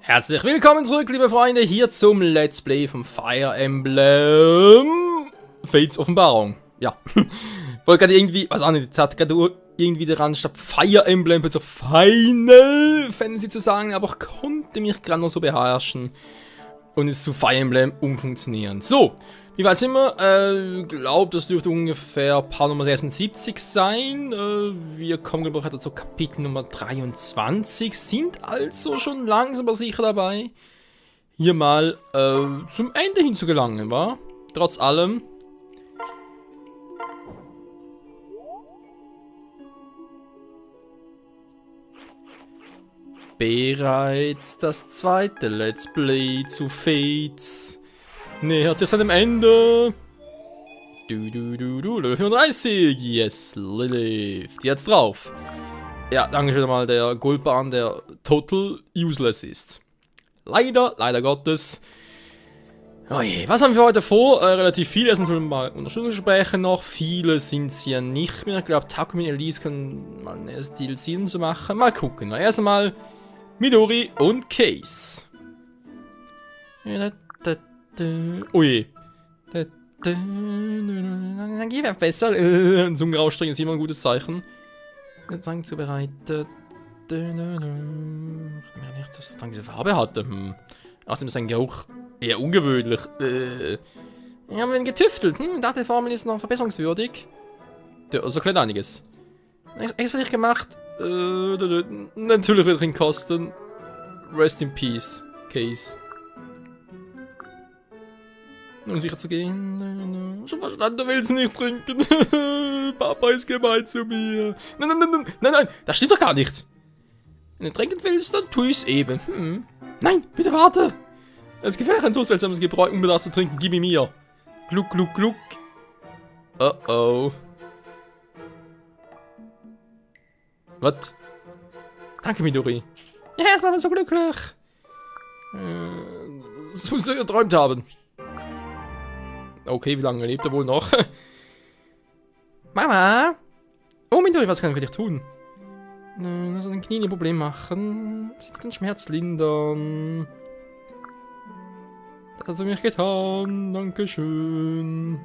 Herzlich willkommen zurück, liebe Freunde, hier zum Let's Play vom Fire Emblem Fates Offenbarung. Ja, wollte gerade irgendwie, was auch nicht, hat gerade irgendwie der Randstadt Fire Emblem so Final Fantasy zu sagen, aber ich konnte mich gerade noch so beherrschen und es zu Fire Emblem umfunktionieren. So, wie weit sind wir? Glaub, das dürfte ungefähr Part Nummer 76 sein. Wir kommen gerade zu Kapitel Nummer 23, sind also schon langsam aber sicher dabei, hier mal zum Ende hin zu gelangen, wa? Trotz allem. Bereits das zweite Let's Play zu Fates nähert sich seinem Ende. Level 34. Yes, Lilith. Jetzt drauf. Ja, danke schön mal der Goldbahn, der total useless ist. Leider Gottes. Oh je, was haben wir für heute vor? Relativ viel. Erstmal mal Unterstützungsgespräche noch. Viele sind es ja nicht mehr. Ich glaube, Takumi und Elise können mal ein erstes DLC zu machen. Mal gucken. Erstmal Midori und Case. Oh je. Dann geht er besser. Ein Zunge rausstrecken ist immer ein gutes Zeichen. Trank zubereitet. Ich nicht, dass er diese Farbe hatte. Außerdem ist sein Geruch eher ungewöhnlich. Wir haben ihn getüftelt. Dachte, die Formel ist noch verbesserungswürdig. Ja, so klein einiges. Extra nicht gemacht. Natürlich wird es ihn kosten. Rest in Peace, Case. Um sicher zu gehen. Schon verstanden, du willst nicht trinken. Papa ist gemein zu mir. Nein, das stimmt doch gar nicht. Wenn du trinken willst, dann tu ich's eben. Nein, bitte warte. Es gefällt ein so seltsames Gebräu, unbedacht zu trinken. Gib ihn mir. Gluck, gluck, gluck. Oh. Was? Danke, Midori. Ja, erstmal bin ich so glücklich. Das muss ich geträumt haben. Okay, wie lange lebt er wohl noch? Mama! Oh, Midori, was kann ich für dich tun? Also den Knie ein Problem machen. Sie wird den Schmerz lindern. Das hast du mir getan. Dankeschön.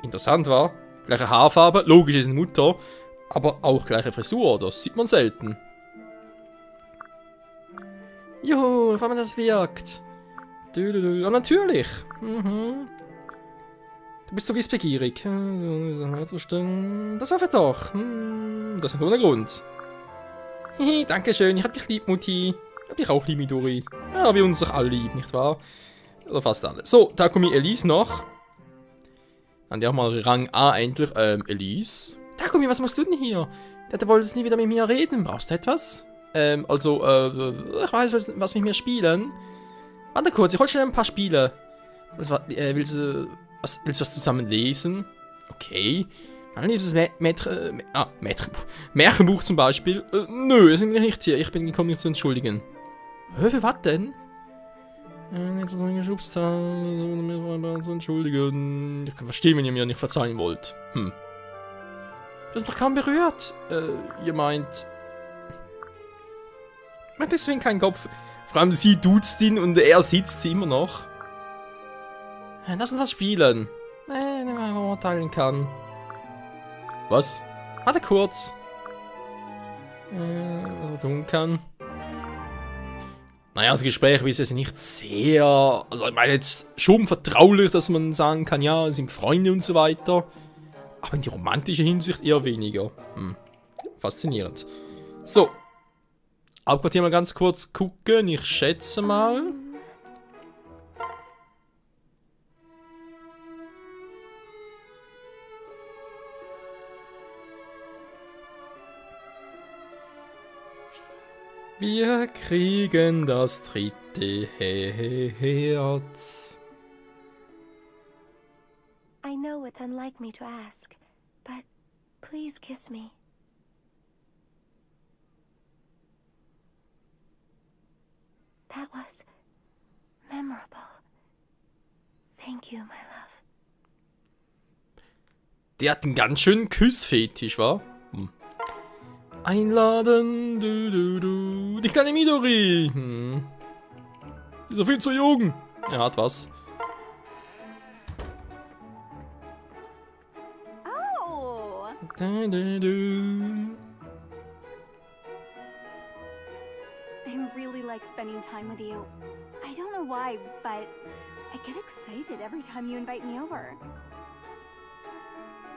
Interessant war. Gleiche Haarfarbe, logisch ist eine Mutter. Aber auch gleiche Frisur, das sieht man selten. Juhu, vor allem das wirkt. Ja, natürlich. Du bist so wissbegierig. Das hoffe ich doch. Das ist ohne Grund. Dankeschön, ich hab dich lieb, Mutti. Ich hab dich auch lieb, Midori. Ja, wir uns doch alle lieb, nicht wahr? Oder fast alle. So, Takumi Elise noch. Dann die auch mal Rang A endlich. Elise. Takumi, was machst du denn hier? Du wolltest nie wieder mit mir reden. Brauchst du etwas? Ich weiß, was mit mir spielen. Warte kurz, ich hol schnell ein paar Spiele. Willst du was zusammen lesen? Okay. Mein liebstes Märchenbuch zum Beispiel. Nö, das bin ich nicht hier. Ich bin gekommen, mich zu entschuldigen. Für was denn? Jetzt geschubst zu entschuldigen. Ich kann verstehen, wenn ihr mir nicht verzeihen wollt. Du hast mich kaum berührt. Ihr meint deswegen keinen Kopf. Vor allem sie duzt ihn und er sitzt sie immer noch. Lass uns was spielen. Wenn man urteilen kann. Was? Warte kurz. Was er tun kann. Naja, das Gespräch ist jetzt nicht sehr... Also ich meine jetzt schon vertraulich, dass man sagen kann, ja, sind Freunde und so weiter. Aber in die romantische Hinsicht eher weniger. Faszinierend. So. Abquartier mal ganz kurz gucken. Ich schätze mal. Wir kriegen das dritte Herz. I know it's unlike me to ask, but please kiss me. That was memorable. Thank you, my love. Der hat einen ganz schönen Küssfetisch, wa? Einladen, die kleine Midori. Ist er viel zu jung. Er hat was. Oh! Da, da, da. I really like spending time with you. I don't know why, but I get excited every time you invite me over.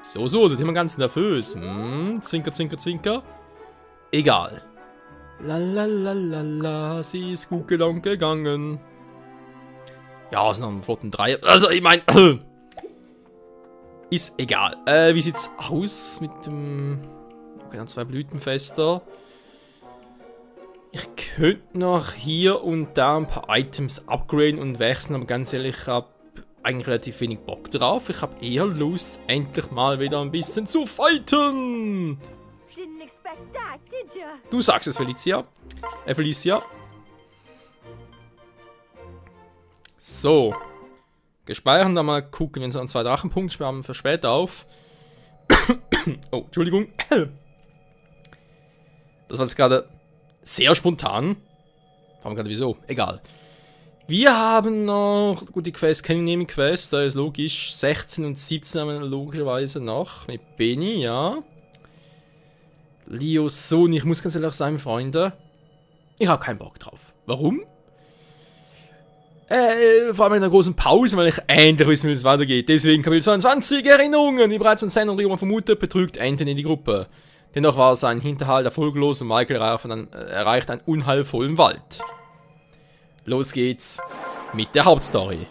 So, sind immer ganz nervös. Zwinker, zwinker, zwinker. Egal. La la la la la, sie ist gut gegangen. Ja, es sind noch einen flotten Dreier. Also, ich meine, ist egal. Wie sieht's aus mit dem... Okay, dann 2 Blütenfester. Ich könnte noch hier und da ein paar Items upgraden und wechseln, aber ganz ehrlich, ich habe eigentlich relativ wenig Bock drauf. Ich habe eher Lust, endlich mal wieder ein bisschen zu fighten. Didn't expect that, did ya? Du sagst es, Felicia. Felicia. So. Gespeichert, dann mal gucken, wenn es an 2 Drachenpunkte sparen für später auf. Oh, Entschuldigung. Das war jetzt gerade sehr spontan. Haben wir gerade wieso? Egal. Wir haben noch, gut, die Quest, keine Nebenquest, da ist logisch. 16 und 17 haben wir logischerweise noch. Mit Benny, ja. Leos Sohn, ich muss ganz ehrlich sagen, Freunde. Ich habe keinen Bock drauf. Warum? Vor allem in einer großen Pause, weil ich endlich wissen will, wie es weitergeht. Deswegen Kapitel 22, Erinnerungen. Wie bereits an Sen und Rioma vermutet, betrügt Anthony die Gruppe. Dennoch war sein Hinterhalt erfolglos und Michael erreicht einen unheilvollen Wald. Los geht's mit der Hauptstory.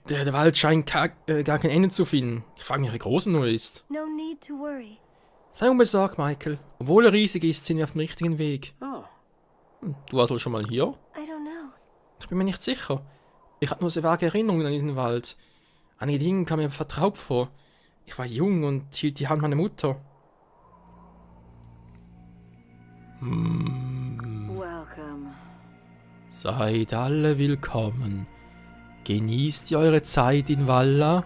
Der Wald scheint gar kein Ende zu finden. Ich frage mich, wie groß er nur ist. No need to worry. Sei unbesorgt, Michael. Obwohl er riesig ist, sind wir auf dem richtigen Weg. Oh, Du warst wohl schon mal hier? I don't know. Ich bin mir nicht sicher. Ich habe nur sehr vage Erinnerungen an diesen Wald. Einige Dinge kamen mir vertraut vor. Ich war jung und hielt die Hand meiner Mutter. Welcome. Seid alle willkommen. Genießt ihr eure Zeit in Valla?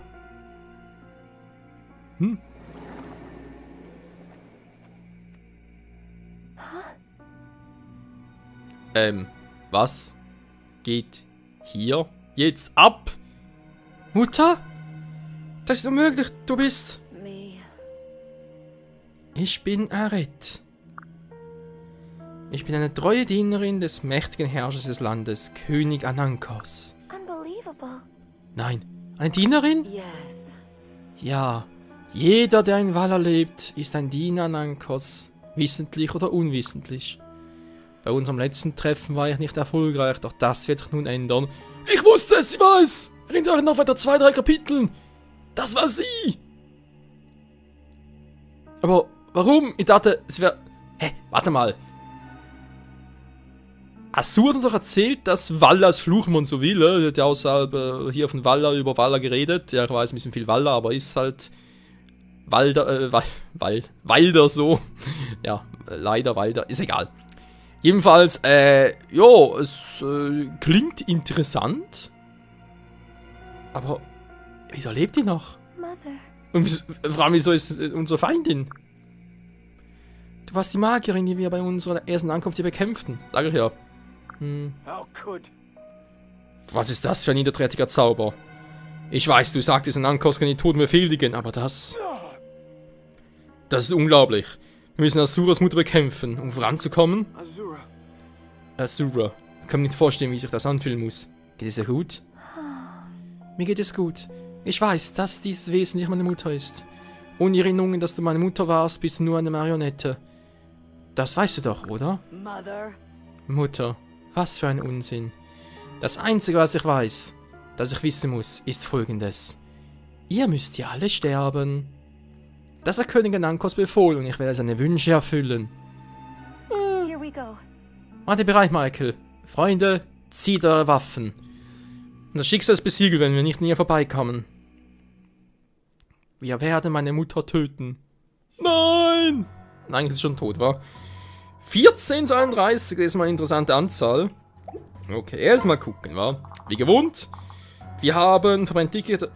Was geht hier jetzt ab? Mutter? Das ist unmöglich, du bist... Me. Ich bin Aret. Ich bin eine treue Dienerin des mächtigen Herrschers des Landes, König Anankos. Unbelievable. Nein, eine Dienerin? Yes. Ja, jeder, der in Valla lebt, ist ein Diener Anankos, wissentlich oder unwissentlich. Bei unserem letzten Treffen war ich nicht erfolgreich, doch das wird sich nun ändern. Ich wusste es, sie war es! Erinnert euch noch weiter 2-3 Kapiteln! Das war sie! Aber warum? Ich dachte, es wäre... Hä, warte mal. Asur hat uns doch erzählt, dass Vallas Fluchmon so will. Er hat ja außerhalb hier von Valla über Valla geredet. Ja, ich weiß ein bisschen viel Valla, aber ist halt Walder so. Ja, leider Walder. Ist egal. Jedenfalls, ja, es klingt interessant. Aber wieso lebt die noch? Mother. Und vor allem, wieso ist unsere Feindin? Du warst die Magierin, die wir bei unserer ersten Ankunft hier bekämpften. Sag ich ja. how could... Was ist das für ein niederträchtiger Zauber? Ich weiß, du sagtest, Anankos kann die Toten befehligen, aber das... Das ist unglaublich. Wir müssen Asuras Mutter bekämpfen, um voranzukommen. Azura. Asura. Ich kann mir nicht vorstellen, wie sich das anfühlen muss. Geht es dir gut? Mir geht es gut. Ich weiß, dass dieses Wesen nicht meine Mutter ist. Ohne Erinnerungen, dass du meine Mutter warst, bist du nur eine Marionette. Das weißt du doch, oder? Mother. Mutter, was für ein Unsinn. Das Einzige, was ich weiß, das ich wissen muss, ist Folgendes. Ihr müsst ja alle sterben. Das hat König Anankos befohlen und ich werde seine Wünsche erfüllen. Here we go. Macht ihr bereit, Michael. Freunde, zieht eure Waffen. Und das Schicksal ist besiegelt, wenn wir nicht näher vorbeikommen. Wir werden meine Mutter töten. Nein! Nein, ist schon tot, wa? 14 zu 31, das ist mal eine interessante Anzahl. Okay, erstmal gucken, wa? Wie gewohnt. Wir haben für mein Ticket...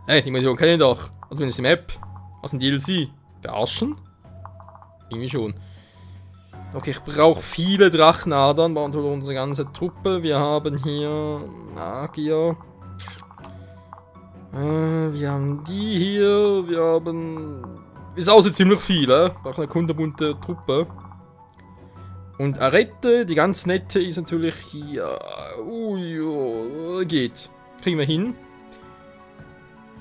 Hey, die Mission kenne ich doch. Also wenn es die Map aus dem DLC. Verarschen? Irgendwie schon. Okay, ich brauche viele Drachenadern, bauen wir unsere ganze Truppe. Wir haben hier Magier. Wir haben die hier. Wir haben... Ist außer ziemlich viel, braucht eine kunterbunte Truppe. Und Arette, die ganz nette, ist natürlich hier. Geht. Kriegen wir hin.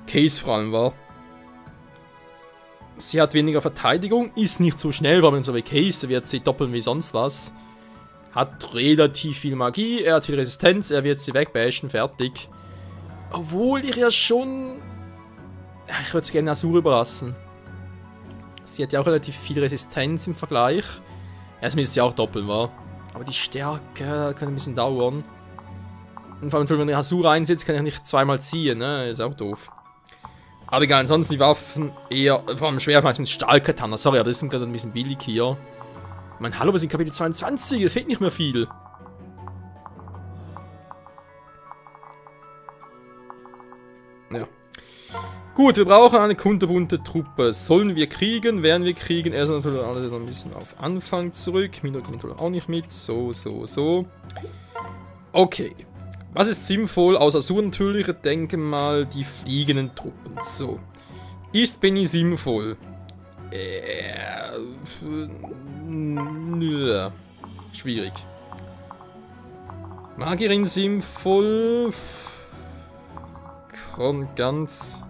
Case vor allem war. Sie hat weniger Verteidigung, ist nicht so schnell, weil man so wie Case, da wird sie doppeln wie sonst was. Hat relativ viel Magie, er hat viel Resistenz, er wird sie wegbashen, fertig. Obwohl ich ja schon... Ja, ich würde es gerne Azur überlassen. Sie hat ja auch relativ viel Resistenz im Vergleich. Erst müsste sie auch doppeln, wa? Aber die Stärke kann ein bisschen dauern. Und vor allem, wenn ich Azur einsetzt, kann ich nicht zweimal ziehen, ne? Ist auch doof. Aber egal, ansonsten die Waffen eher, vor allem Schwert meist mit Stahlkatana. Sorry, aber das ist gerade ein bisschen billig hier. Ich meine, hallo, wir sind Kapitel 22, es fehlt nicht mehr viel. Ja. Gut, wir brauchen eine kunterbunte Truppe. Sollen wir kriegen? Werden wir kriegen? Erst natürlich alle ein bisschen auf Anfang zurück. Mino kommt natürlich auch nicht mit. So. Okay. Was ist sinnvoll? Außer Azur natürlich. Ich denke mal die fliegenden Truppen. So. Ist Benny sinnvoll? Schwierig. Magierin sinnvoll? Kommt ganz...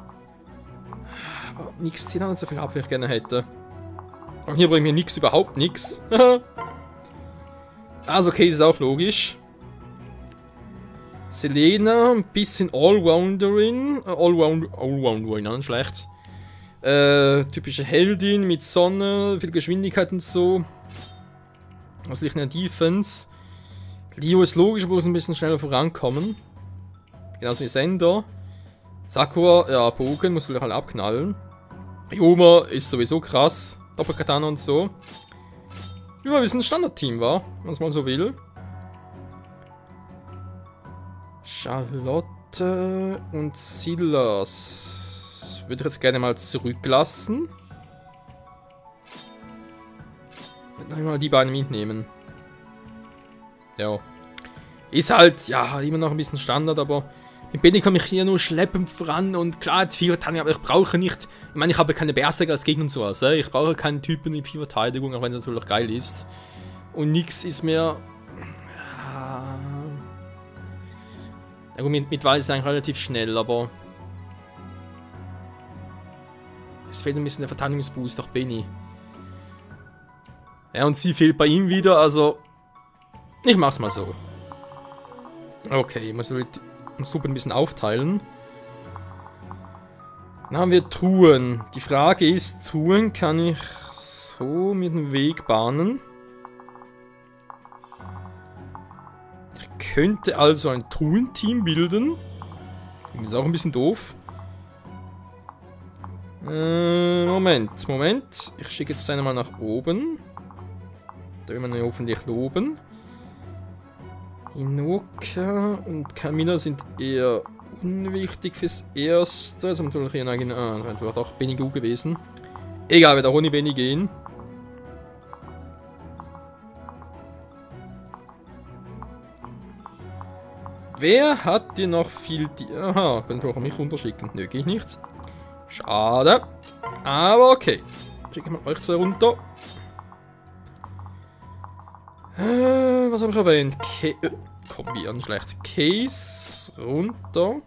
Aber nichts 10 an so viel Abwehr ich gerne hätte. Und hier bringt mir nichts, überhaupt nichts. Also Case ist auch logisch. Selena, ein bisschen Allrounderin. Allrounderin, schlecht. Typische Heldin mit Sonne, viel Geschwindigkeit und so. Was liegt in der Defense? Leo ist logisch, aber muss ein bisschen schneller vorankommen. Genauso wie Sender. Sakura, ja, Bogen, muss vielleicht alle abknallen. Ryoma ist sowieso krass. Doppelkatana und so. Wie mal, wir sind ein Standardteam, war, wenn man es mal so will. Charlotte und Silas würde ich jetzt gerne mal zurücklassen. Dann mal die beiden mitnehmen. Ja. Ist halt, ja, immer noch ein bisschen Standard, aber mit Benny komme ich hier nur schleppend voran und klar, hat viel Verteidigung, aber ich brauche nicht, ich meine, ich habe keine Berserker als Gegner und sowas, ich brauche keinen Typen mit viel Verteidigung, auch wenn es natürlich geil ist. Und nix ist mehr... Ja gut, mit Weiß ist eigentlich relativ schnell, aber... Es fehlt ein bisschen der Verteidigungsboost nach Benny. Ja, und sie fehlt bei ihm wieder, also... Ich mach's mal so. Okay, ich muss die Suppe ein bisschen aufteilen. Dann haben wir Truhen. Die Frage ist, Truhen kann ich so mit dem Weg bahnen. Ich könnte also ein Truhen-Team bilden. Das ist auch ein bisschen doof. Moment. Ich schicke jetzt einen mal nach oben. Da will man ihn hoffentlich loben. Inoka und Camilla sind eher unwichtig fürs Erste. Das ist natürlich hier war doch Benny gut gewesen. Egal, wird auch ohne Benny gehen. Wer hat dir noch viel... Aha, könnte auch mich runterschicken. Nö, geht nicht. Schade. Aber okay. Schicke mal euch zwei runter. Was habe ich erwähnt? Kombi an, schlecht. Case runter.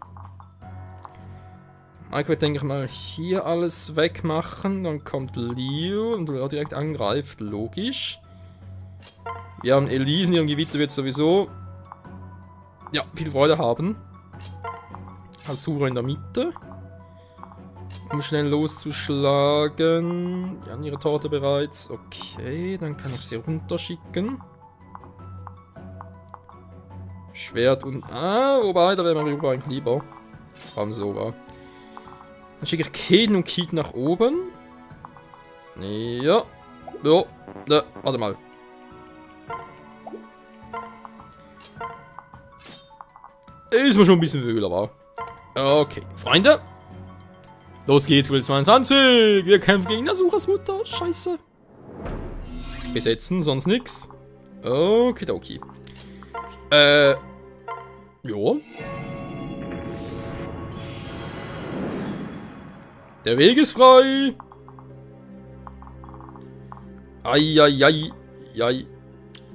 Ich werde, denke ich mal, hier alles wegmachen. Dann kommt Leo und du direkt angreift. Logisch. Wir haben Elise, in ihrem Gewitter wird sowieso ja, viel Freude haben. Azura in der Mitte. Um schnell loszuschlagen. Ja, an ihre Torte bereits. Okay, dann kann ich sie runterschicken. Schwert und... wobei, da wäre mir Ryoma eigentlich lieber. Vor allem so war. Dann schicke ich Kaden und Keith nach oben. Ja. Ja, warte mal. Ist mir schon ein bisschen viel, aber. Okay, Freunde. Los geht's, Will 22. Wir kämpfen gegen Asuras Mutter. Scheiße. Besetzen, sonst nix. Okidoki. Jo. Der Weg ist frei. Eieiei.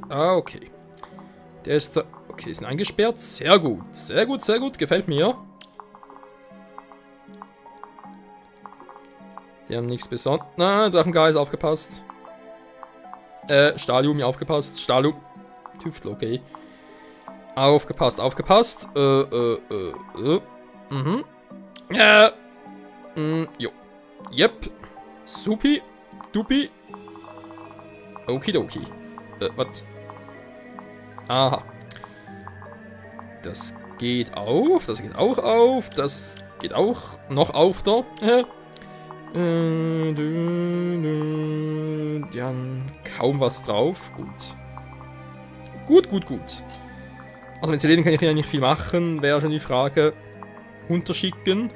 Ah, okay. Der ist da. Okay, die sind eingesperrt. Sehr gut. Sehr gut, sehr gut. Gefällt mir. Die haben nichts Besonderes. Na, Drachengeist, aufgepasst. Stalium, aufgepasst. Stalium. Tüftel, okay. Aufgepasst, aufgepasst. Mhm. Jo. Yep. Supi. Dupi. Okidoki. Was? Aha. Das geht auf. Das geht auch auf. Das geht auch noch auf da. Die haben kaum was drauf. Gut. Gut. Also mit Selene kann ich ja nicht viel machen. Wäre schon die Frage. Unterschicken.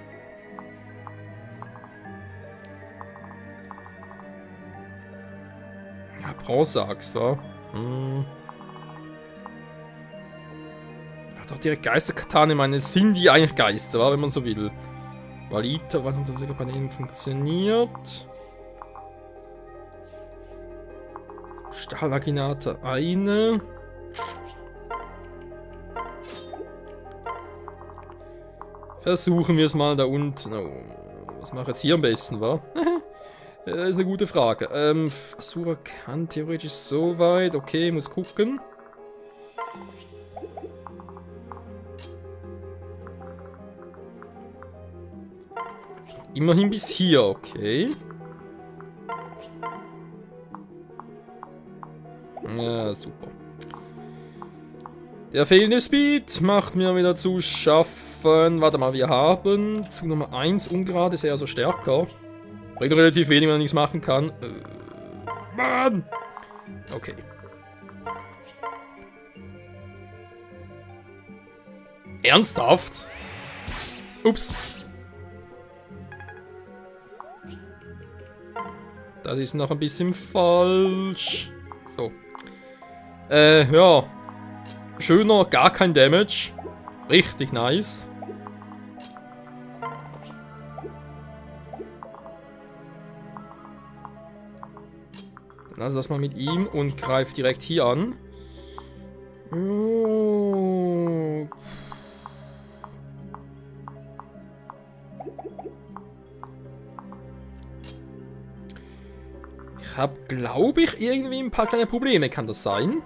Ja, Bronze-Axt da. Hat auch direkt Geisterkatane. Ich meine, sind die eigentlich Geister, wenn man so will. Valita, was bei denen funktioniert. Stahlaginator eine. Versuchen wir es mal da unten. Oh, was mache ich jetzt hier am besten, wa? Das ist eine gute Frage. Asura kann theoretisch so weit. Okay, muss gucken. Immerhin bis hier, okay. Ja, super. Der fehlende Speed macht mir wieder zu schaffen. Warte mal, wir haben Zug Nummer 1 ungerade, ist eher so stärker. Bringt relativ wenig, wenn man nichts machen kann. Mann! Okay. Ernsthaft? Ups. Das ist noch ein bisschen falsch. So. Ja. Schöner, gar kein Damage. Richtig nice. Also das mal mit ihm und greift direkt hier an. Oh. Ich habe, glaube ich, irgendwie ein paar kleine Probleme. Kann das sein?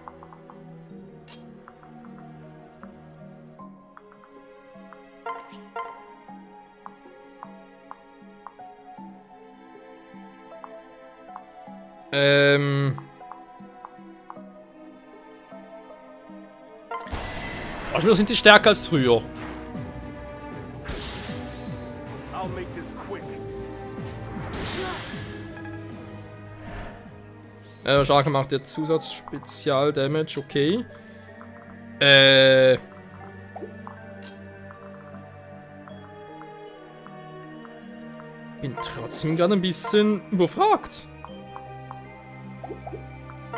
Also, sind die stärker als früher. I'll make this quick. Starke macht der Zusatz-Spezial-Damage, okay. Bin trotzdem gerade ein bisschen überfragt.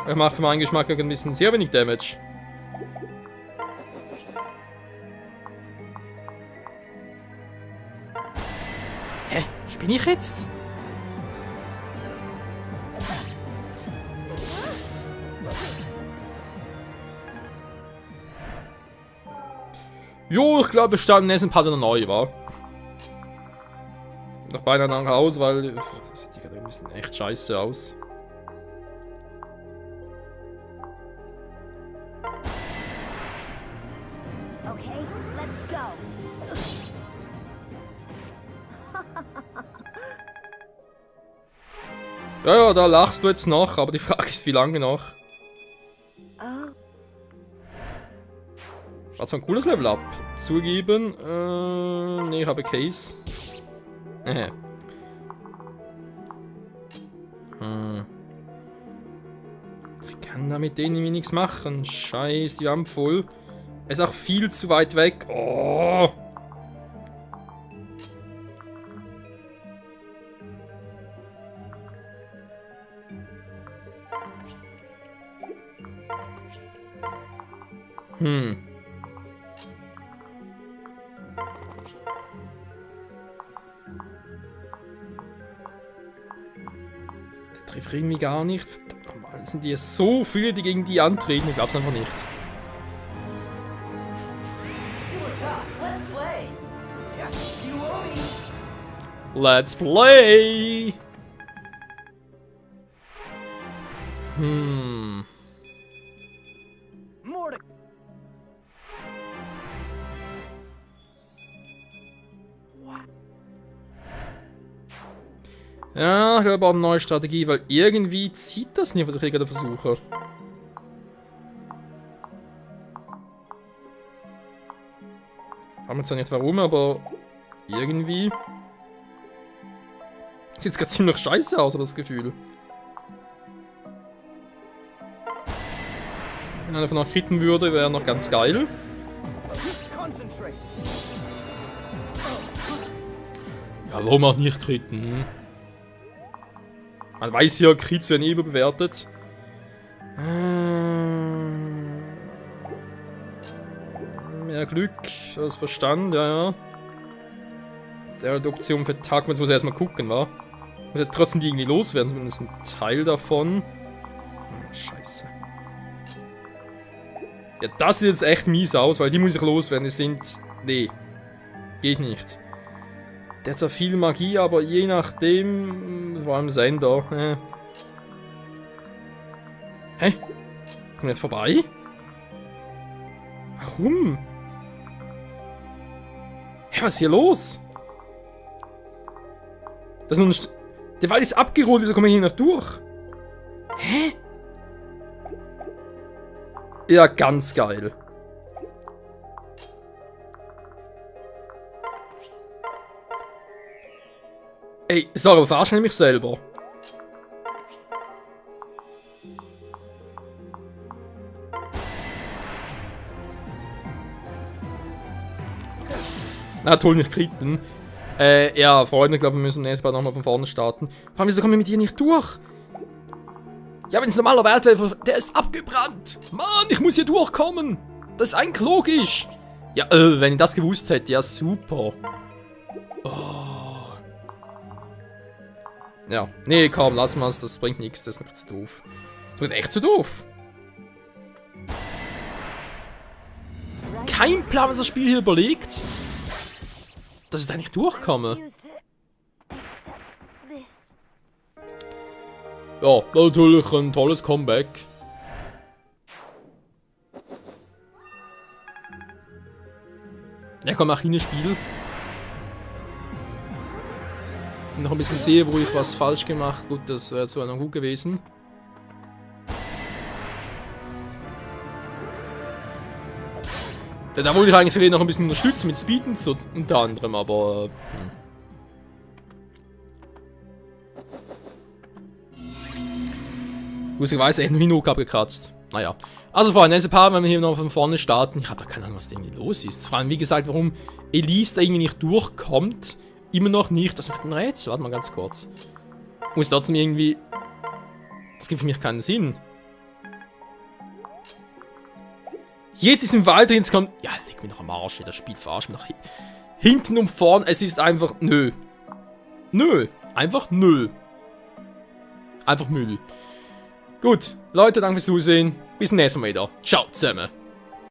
Er macht für meinen Geschmack ein bisschen sehr wenig Damage. Hä? Bin ich jetzt? Jo, ich glaube, wir starten jetzt ein paar neu, wa? Noch beinahe nachher aus, weil das sieht gerade ein bisschen echt scheiße aus. Okay, let's go. Ja, da lachst du jetzt noch, aber die Frage ist, wie lange noch? Oh, War zwar ein cooles Level-Up. Zugeben, nee, ich habe Case. kann da mit denen irgendwie nichts machen. Scheiß, die Wand voll. Er ist auch viel zu weit weg. Oh. Der trifft irgendwie gar nicht. Verdammt, sind die so viele, die gegen die antreten? Ich glaub's einfach nicht. Let's play! Ja, ich glaube auch eine neue Strategie, weil irgendwie zieht das nicht, was ich hier gerade versuche. Ich weiß zwar nicht warum, aber irgendwie sieht es gerade ziemlich scheiße aus, habe ich das Gefühl. Wenn einer von euch hitten würde, wäre noch ganz geil. Ja, warum auch nicht kritten? Man weiß ja, Crits werden überbewertet. Mehr Glück als Verstand, ja. Der Option für Tag, jetzt muss er erstmal gucken, wa? Muss ja trotzdem die irgendwie loswerden, zumindest ein Teil davon. Scheiße. Ja, das sieht jetzt echt mies aus, weil die muss ich loswerden. Die sind. Nee. Geht nicht. Der hat zwar viel Magie, aber je nachdem. Vor allem Sender. Hä? Kommt wir jetzt vorbei? Warum? Hä, was ist hier los? Das ist nur der Wald ist abgerollt, wieso kommen wir hier noch durch? Hä? Ja, ganz geil. Ey, sorry, aber verarschen mich selber. Na toll, nicht kritten. Ja, Freunde, ich glaube, wir müssen erst mal nochmal von vorne starten. Warum, wieso kommen wir mit dir nicht durch? Ja, wenn es normaler Wert wäre, der ist abgebrannt. Mann, ich muss hier durchkommen. Das ist eigentlich logisch. Ja, wenn ich das gewusst hätte, ja super. Oh. Ja, nee, komm, lass mal, das bringt nichts, das ist noch zu doof. Das wird echt zu doof. Kein Plan, was das Spiel hier überlegt. Dass ich da nicht durchkomme. Ja, natürlich ein tolles Comeback. Ja, komm, mach hin, Spiel. Noch ein bisschen sehe, wo ich was falsch gemacht. Gut, das wäre zwar noch gut gewesen. Ja, da wollte ich eigentlich noch ein bisschen unterstützen mit Speeden so, unter anderem, aber. Lustigerweise echt noch genug abgekratzt. Naja. Also vor allem, nächste Paar, wenn wir hier noch von vorne starten. Ich habe da keine Ahnung, was da irgendwie los ist. Vor allem, wie gesagt, warum Elise da irgendwie nicht durchkommt. Immer noch nicht. Das ist ein Rätsel. Warte mal ganz kurz. Muss trotzdem irgendwie. Das gibt für mich keinen Sinn. Jetzt ist im Wald drin, es kommt. Ja, leg mich noch am Arsch, das Spiel verarscht mich noch hinten und vorn. Es ist einfach. Nö. Nö. Einfach nö. Einfach Müll. Gut, Leute, danke fürs Zusehen. Bis zum nächsten Mal wieder. Ciao zusammen.